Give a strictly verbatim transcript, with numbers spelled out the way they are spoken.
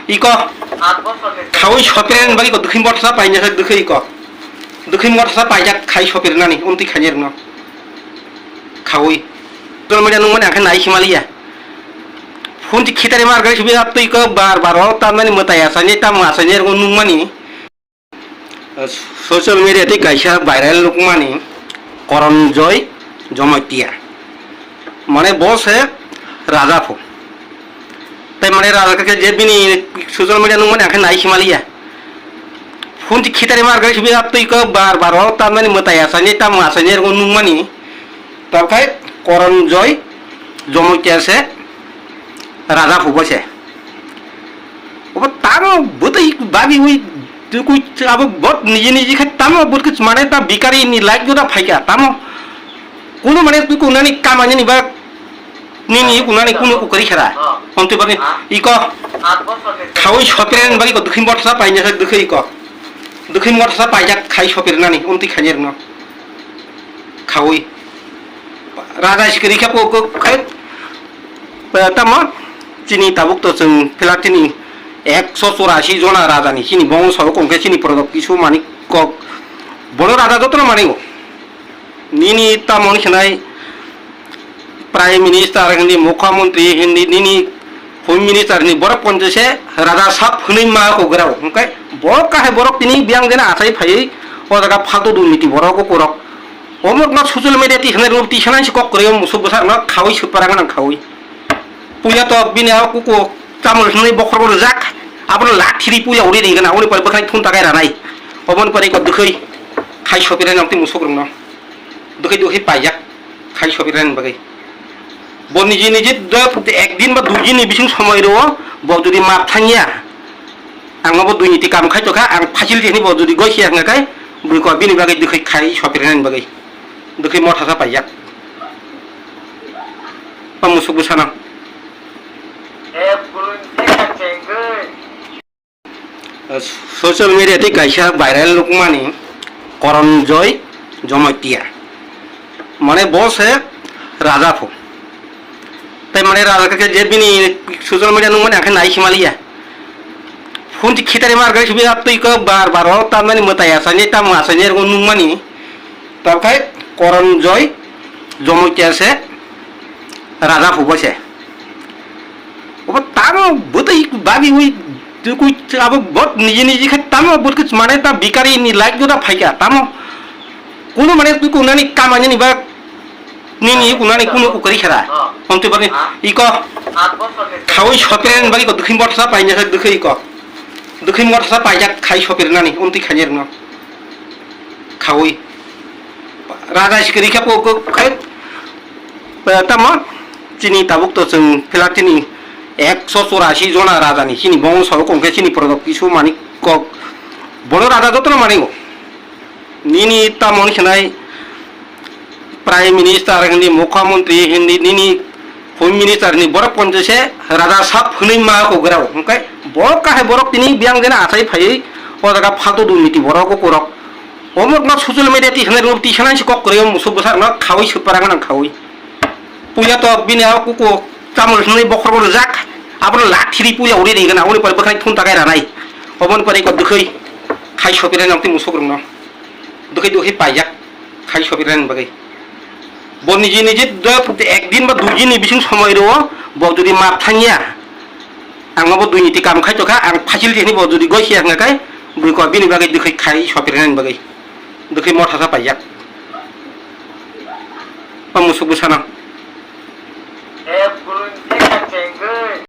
Iko. Khaui sopirani bagwi ko dukhi motha sa painjak dukhi iko. Dukhi motha sa paijak khai sopirnani, untwi khainai rwno. Khaui. Social media nungmani ang khe nai himaliya. Phone ti khitari mar gari subi twi ko bar bar o tamnani mwtai achainai tamo achainai rwno nungmani. Social media tei kaisa viral nukmani Koronjoy Jomotia. Mane bo se raja pho. Tai mane raja khe je bini social media nukmani ang khe nai himaliya. Phone ti khitari mar gari subi twi ko bar bar o tamnani mwtai achainai tamo achainai rwno nungmani. Tabkhai Koronjoy Jomotia se raja phubo se. Obo tamo bwtwi babi ui tukui abo bot niji niji khe tamo bot khe mane ta bikari ni light joda phaikha tamo. Kunu mane twi kunani kamani ni ba nini kunani kunu ku kari khara. Honti bani iko khaui sopirani bagi ko dukhi motha sa painjak dukhi iko. Dukhi motha sa paijak khai sopirnani untwi khainai rwno. Khaui. Raja sikiri khe ko, ko, khai, eh, tamo? Chini tabuk to chwng phila chini ekso chorasi jona raja ni chini bongso kong khe chini product kisu mani kok. Bono raja jotono mani o. Nini tamo ni khnai Prime Minister hindi, Mukhyamantri hindi, nini Home Minister hindi, borok ponchai se raja sab hwnwi ma ko grao. Hwnkhe bo kahai borok tini biyang jena achai phaiwi o jaga phaltu durniti borok o korok. Omorok no social media ti hwnwi rwno ti sanai se kok kwrwi o musuk bwsarok no khaui swpara gwnang khaui. Puya to bini a kuku chamul hwnwi bokhorok rwjak. Abono lathiri puya uri ringna uni pore bwkhani thun takai ranai. Oboni pore ko dwkhwi khai sopirani nokti musuk rwno. Dwkhwi dwkhwi paijak khai sopirani bagwi. Bo niji niji do ek din ba dui din ni bising somoi rwo bo jodi map thangya. Ang obo dui niti kam khai tokha, ang facility ni bo jodi goi siya hwnga kai, bui ko bini bagwi dwkhwi khai sopirnani bagwi. Dwkhwi motha sa paijak. Pa musuk bwsano. Social media tei kaisa viral nukmani Koronjoy Jomotia. Mane bo se raja pho. Tai mane raja khe je bini social media nungmani ang khe nai himaliya. Phone ti khitari mar gari subi twi ko bar bar o tamnani mwtai achainai tamo achainai rwno nungmani. Tabkhai Koronjoy Jomotia se raja phubo se. Obo tamo bwtwi babi ui tukui abo bot niji niji khe tamo bot khe mane ta bikari ni light joda phaikha tamo. Kunu mane twi kunani kamani ni ba nini kunani kunu ku kari khara. Honti bani iko khaui sopirani bagi ko dukhi motha sa painjak dukhi iko. Dukhi motha sa paijak khai sopirnani untwi khainai rwno. Khaui. Raja sikiri khe ko, ko, khai, eh, tamo? Chini tabuk to chwng phila chini ekso chorasi jona raja ni chini bongso kong khe chini product kisu mani kok. Bono raja jotono mani o. Nini tamo ni khnai Prime Minister hindi, Mukhyamantri hindi, nini Home Minister ni borok ponchai se raja sab hwnwi ma ko grao. Hwnkhe bo kahai borok tini biyang jena achai phaiwi o jaga phaltu durniti borok o korok. Omorok no social media ti sanai rwno ti sanai se kok kwrwi o musuk bwsarok no khaui swpara gwnang khaui. Puya to bini a kuku chamul hwnwi bokhorok rwjak. Abono lathiri puya uri ringna uri pore bwkhani thun takai ranai. Oboni pore ko dwkhwi khai sopirnai nokti musuk rwno. Dwkhwi dwkhwi paijak khai sopirnani bagwi. Bo niji niji do ek din ba dui din ni bising somoi rwo bo jodi map thangya. Ang obo dui niti kam khai tokha, ang facility ni bo jodi goi siya hwnga kai, bui ko bini bagwi dwkhwi khai sopirnani bagwi. Dwkhwi motha sa paijak. Pa musuk bwsano.